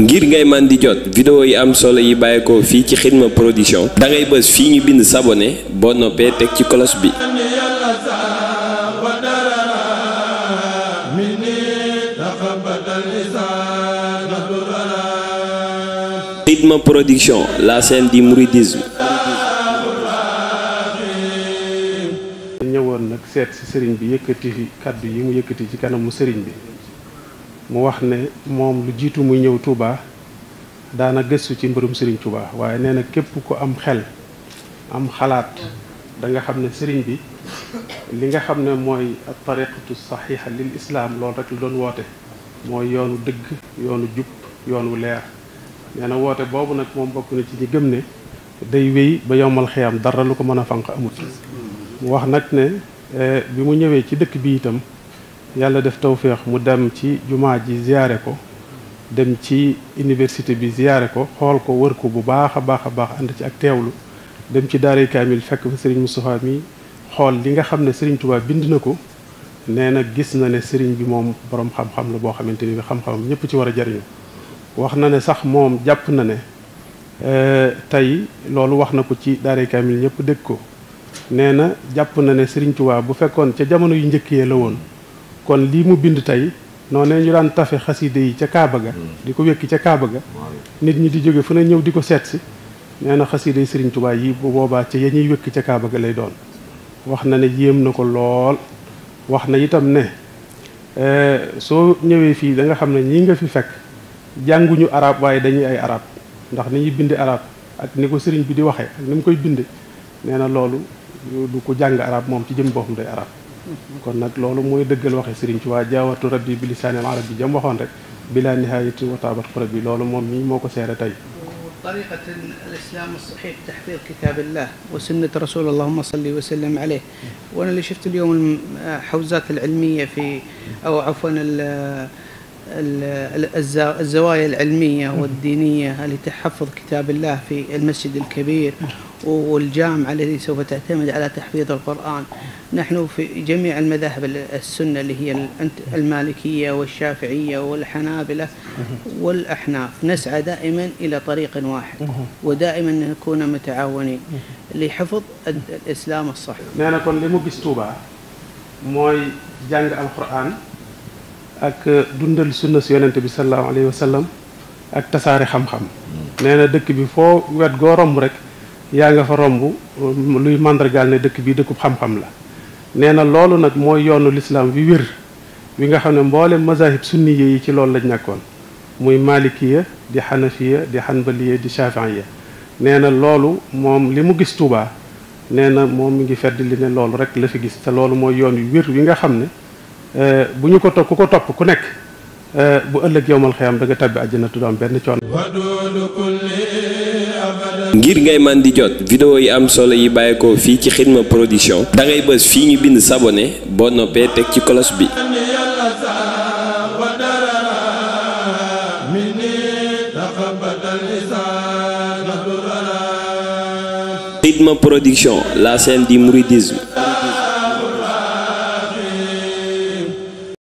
ngir ngay man di jot vidéo yi am solo yi bàyyeekoo fii ci Xidma Production da ngay bës fii ñu bind s'abonner boo noppee teg ci cloche bi. Xidma Production, la chaîne du mouridisme. ñëwoon nag seet si sëriñ bi yëkkati fi kàddu yi mu yëkkati ci kanamu sëriñ bi mu wax ne moom lu jiitu muy ñëw Touba daana gëstu ci mbirum sëriñ Touba waaye nee na képp ku am xel am xalaat da nga xam ne sëriñ bi li nga xam ne mooy tariqatu saxiixa lil islaam loolu rek la doon woote mooy yoonu dëgg yoonu jub yoonu leer nee na woote boobu nag moom bokk na ci ñi gëm ne day wéy ba yombal xiyam dara lu ko mën a fanq amut mu wax nag ne bi mu ñëwee ci dëkk bi itam yàlla def tawféex mu dem ci jumaa ji ziyaare ko dem ci université bi ziyaare ko xool ko wër ko bu baax a baax a baax ànd ci ak teewlu dem ci daaray kaamil fekk fa Serigne Moustapha mi xool li nga xam ne Serigne Touba bind na ko nee na gis na ne Serigne bi moom borom xam-xam la boo xamante ni xam-xamam ñëpp ci war a jariñu wax na ne sax moom jàpp na ne tey loolu wax na ko ci daaray kaamil ñëpp dégg ko nee na jàpp na ne Serigne Touba bu fekkoon ca jamono yu njëkk yee la woon kon lii mu bind tey noonu ñu daan tafe xaside yi ca Kaaba ga di ko wekki ca Kaaba ga nit ñi di jóge fu ne ñëw di ko seet si nee na xaside yi Serigne Touba yi bu boobaa ca ya ñuy wekki ca Kaaba ga lay doon wax na ne yéem na ko lool wax na itam ne soo ñëwee fii da nga xam ne ñii nga fi fekk jànguñu arab waaye dañuy ay arab ndax ni ñuy binde arab ak ni ko Serigne bi di waxee ak ni mu koy binde nee na loolu du ko jàng arab moom ci jëm boppam day arab kon nag loolu mooy dëggal waxe Serigne Touba jaawatu rabbi bi lisaanil arab bi jëm waxoon rek bila nihayati wa taabat xurab bi loolu moom mii moo ko seere tey طريقة الإسلام الصحيح تحفيظ كتاب الله وسنة رسول اللهم صل وسلم عليه. وأنا اللي شفت اليوم الحوزات العلمية في أو عفوا الزوايا العلمية والدينية لتحفظ كتاب الله في المسجد الكبير والجامع الذي سوف تعتمد على تحفيظ القرآن. نحن في جميع المذاهب السنة اللي هي المالكية والشافعية والحنابلة والأحناف نسعى دائما إلى طريق واحد ودائما نكون متعاونين لحفظ الإسلام الصحيح. nee na kon li mu gis Touba mooy jàng alquran ak dundal sunna si yonente bi sallallahu alayhi wa sallam ak tasaare xam-xam. nee na dëkk bi foo wet goo romb rek yaa nga fa romb luy màndargaal ne dëkk bi dëkkub xam-xam la. nee na loolu nag mooy yoonu lislaam bi wér wi nga xam ne mboolem mazahib sunniye yi ci loolu lañ nekkoon muy malikiya di xanafiya di xanbaliya di shafiiya. nee na loolu moom li mu gis Touba nee na moom mi ngi fedd li ne loolu rek la fi gis te loolu mooy yoon wi wér wi nga xam ne bu ñu ko topp ku ko topp ku nekk bu ëllëg yowmal xiyam da nga tabbi àjjana du am benn coono. ngir ngay man di jot vidéo yi am solo yi bàyyeekoo fii ci Xidma Production da ngay bës fii ñu bind s'abonner boo noppee teg ci cloche bi. Xidma Production, la chaîne du mouridisme.